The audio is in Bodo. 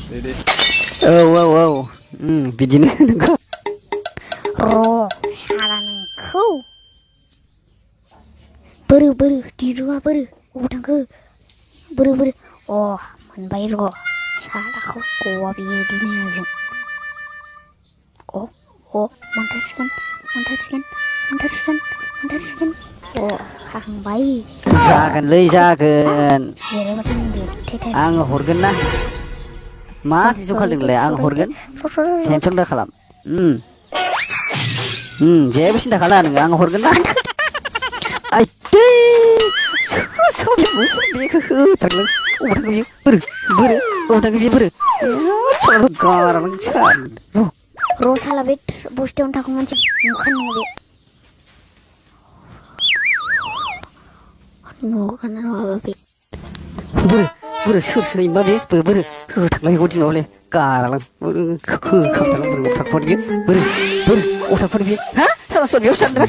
deh. Wow. Bidiनो नोंखौ र' साला नोंखौ बोरो दिरुआ बोरो अबाव थांखो बोरो अ मोनबाय र' सालाखौ गवा बियो दिनै आंजों मोनथारसिगोन अ हाखांबाय जागोनलै जागोन जिरायबाथाय नैबे थेथेर आङो हरगोन ना मा जखालदोंलाय आं हरगोन टेनसन दा खालाम जेबो सिन्था खालामा नोङो आं हरगोन ना आइदै बेखौ होथारगोन अबाव थांखो बियो बोरो अबाव थांखो बियो बोरो गारा नों सान र' साला बे बस्थायावनो थाखो मानसि नुखान नङा बे नुखान नङाबा बे बोरो सोर मा बे बोरो होथारलाय गदिनावले गारालां होखामथारलां बोरो अथाखफोर बियो बोरो अथाखफोर बियो हा साला सर बेयाव सारदों